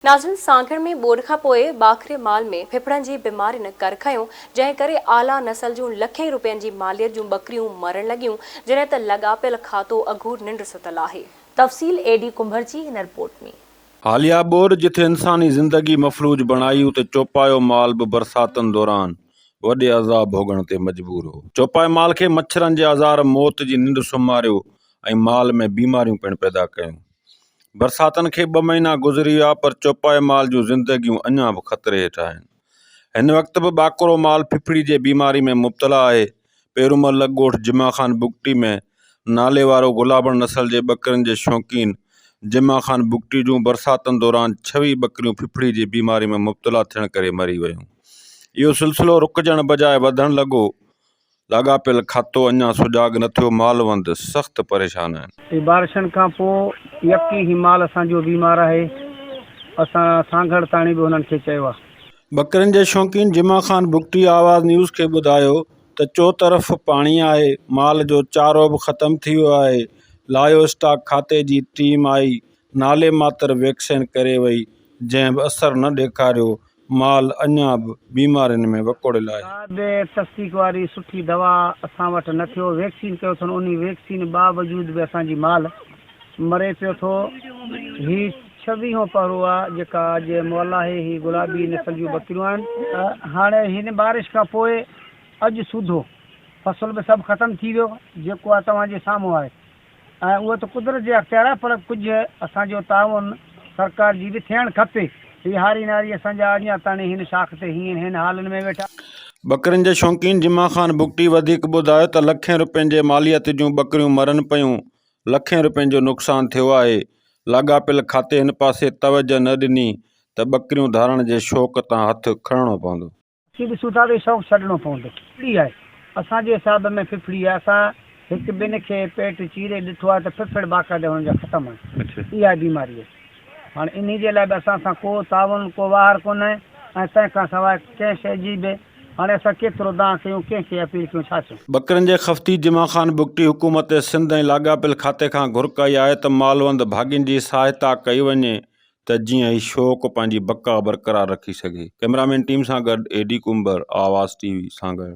ناظرين سانگهڙ ۾ ٻوڏ کان پوء ٻاڪري مال ۾ ڦڦڙن جي بيمارين ڪر کنيو جنهن ڪري اعليٰ نسل جون لکين روپين جي ماليت جون ٻڪريون مرڻ لڳيون جڏهن ته لاڳاپيل کاتو اگهور ننڊ ستل آهي. تفصيل اي ڊي ڪنڀر جي هن رپورٽ ۾. حاليه ٻوڏ جٿي انساني زندگي مفلوج بڻائي اتي چوپايو مال به برساتن دوران وڏي عذاب ڀوڳڻ تي مجبور هو. چوپائي مال کي مڇرن جي آزار موت جي ننڊ سمهاريو ۽ مال ۾ بيماريون پڻ پيدا ڪيون. برساتن کي ٻه مهينا گذري ويا پر چوپائي مال جون زندگيون اڃا به خطري هيٺ آهن. هن وقت به ٻاڪرو مال ڦڦڙي جي بيماري ۾ مبتلا آهي. پيرومل لڳ ڳوٺ جمع خان بگٽي ۾ نالي وارو گلابڻ نسل جي ٻڪرين جي شوقين جمع خان بگٽي جون برساتن دوران ڇويهه ٻڪريون ڦڦڙي جي بيماري ۾ مبتلا ٿيڻ ڪري مري ويون. اهو سلسلو رڪجڻ بجاء وڌڻ لڳو. لاڳاپيل کاتو اڃا سجاڳ نه ٿيو، مالوند سخت پريشان آهن. هي بارشن کان پوء يڪي هي مال اسان جو بيمار آهي، اسان سانگهڙ تاڻي به هنن کي چيو آهي. ٻڪرين جي شوقين جمع خان بگٽي آواز نيوز کي ٻڌايو ته چوطرف پاڻي آهي، مال جو چارو به ختم ٿي ويو آهي، لائيو اسٽاڪ کاتي جي ٽيم آئي نالي ماتر ويڪسين ڪري وئي، جنهن به اثر نه ڏيکاريو، مال اڃا به بيمارين ۾ وڪوڙيل آهي. ڪا به تصديق واري سٺي دوا اسان وٽ نه ٿيو، ويڪسين ڪيو اٿن انهي ويڪسين باوجود به اسان جي مال مري پيو ٿو، هي ڇويهون پهرو آ جيڪا اڄ مئل آهي، هي گلابي نسل جون ٻڪريون آهن. هاڻي هن بارش کان پوء اڄ سوڌو فصل به سڀ ختم ٿي ويو جيڪو آ توهان جي سامهون آهي. ۽ اهو ته قدرت جي اختيار آهي پر ڪجهه اسان جو تعاون سرڪار جي به ٿيڻ کپي. هي هاري ناري اسان جا اڃا تاڻي هن شاخ تي هيئن هن حالن ۾ ويٺا. ٻڪرين جي شوقين جمعه خان بگٽي وڌيڪ ٻڌايو ته لکين روپين جي ماليت جون ٻڪريون مرن پيون، لکين روپين جو نقصان ٿيو آهي، لاڳاپيل کاتي هن پاسي توجهه نه ڏني ته ٻڪريون ڌارڻ جي شوق تان هٿ کڻڻو پوندو. اسين ڏسون ٿا ته شوق ڇڏڻو پوندو. ڦڦڙي آهي. اسان جي حساب ۾ ڦڦڙي آهي. اسان هڪ ٻن کي پيٽ چيري ڏٺو آهي ته ڦڦڙ باقاعده هنن جا ختم آهن. اها بيماري آهي. هاڻي انهي جي لاء به اسان سان ڪو تعاون ڪو واهر ڪونهي ۽ تنهن کان سواء ڪنهن شيء جي به هاڻي اسان ڪيترو دانهن ڪيون ڪنهن کي اپيل ڪيون ڇا چئون. ٻڪرين جي خفتي جمع خان بگٽي حڪومت سنڌ ۽ لاڳاپيل کاتي کان گهر ڪئي آهي ته مالوند ڀاڳين جي سهائتا ڪئي وڃي ته جيئن هي شوق پنهنجي بقا برقرار رکي سگهي. ڪئميرامين ٽيم سان گڏ A D Kumbhar, Awaz T V, Sanghar.